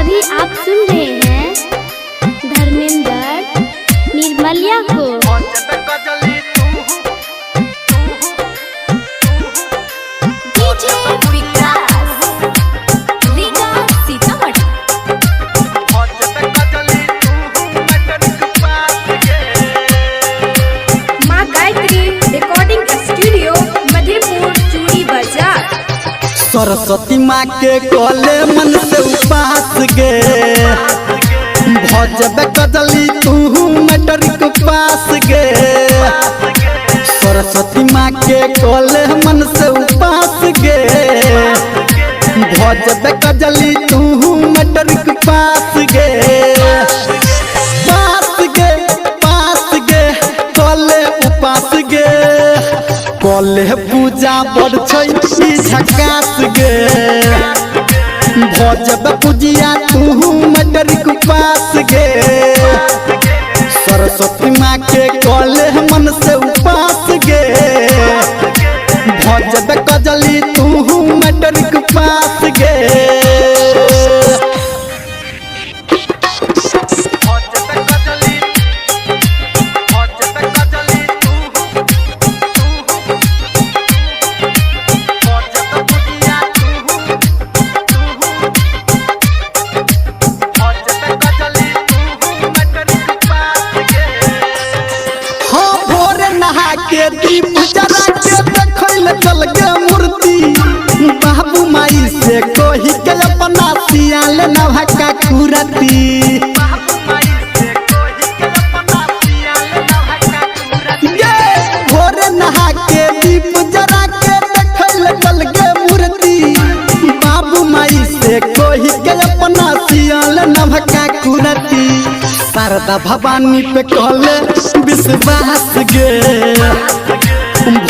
अभी आप सुन रहे हैं धर्मेंद्र निर्मलिया को। डीजे विकास रीगा सीतामढ़ी। माँ गायत्री रिकॉर्डिंग स्टूडियो, मधेपुर चूड़ी बाजार। सरस्वती माँ के कले मन से उपास गे, भजबे कजली तू मैट्रिक पास गे। सरस्वती माँ के कले मन से उपास गे, भजबे कजली तू मैट्रिक पास गे। पास गे पास गे कले उपास गे, कले पूजा बड़ छै ई झकास गे। भजब पूजिया तू मैट्रिक पास गे। सरस्वती माँ के कले मन से उपास गे, भजब कजली तू मैट्रिक पास गे। हाँ भोरे नहा के दीप जरा के देखल चल गे मूर्ति, बाबू माई से कही के अपना सियाल नभका कुरती। गे भोरे नहा के दीप जरा के देखल चल गे मूर्ति, बाबू माई से कही के अपना सियाल नभका कुरती। शारदा भवानी पे कहले विश्वास गे,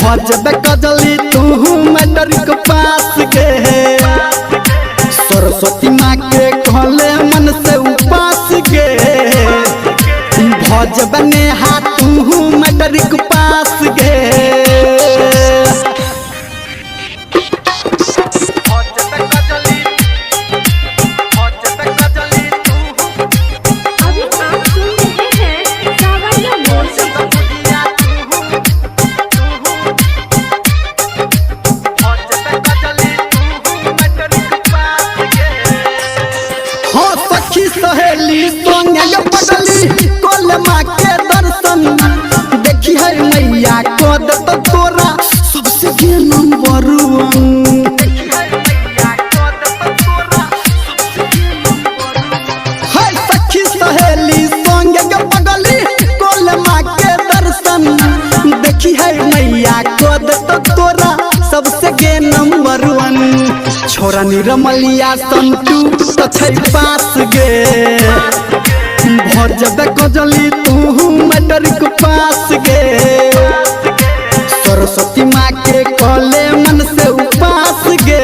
भजबे कजली तू मैट्रिक पास गे। सरस्वती माँ के कहले मन से उपास गे, भजबे नेहा तू मैट्रिक पास गे। अभी आप सुन रहे हैं सावरिया म्यूजिक। हाँ सखी सहेली संगे ये पगली कोल माँ के दर्शन, देखी है मैया को दत तोरा सबसे के नंबर वन। है सखी सहेली संगे ये पगली कोल माँ के दर्शन, देखी है मैया को दत तोरा सबसे के नंबर वन। छोरा निरमलिया संतू तो छै पास गे, भजबे कजली तू मैट्रिक पास गे। सरस्वती माँ के कले मन से उपास गे,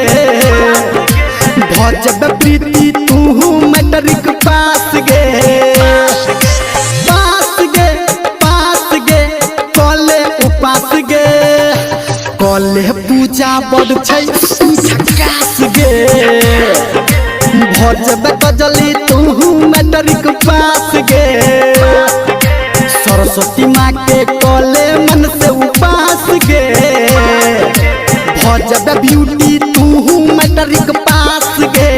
भजबे प्रीति तू मैट्रिक पास गे। पास गे पास गे कले उपास गे, कले पूजा बड़ छै ई झकास गे। भजबे कजली तू मैट्रिक पास गे। सरस्वती माँ के कले मन से उपास गे, भजबे ब्यूटी तू मैट्रिक पास गे।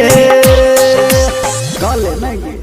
कले नहीं गे।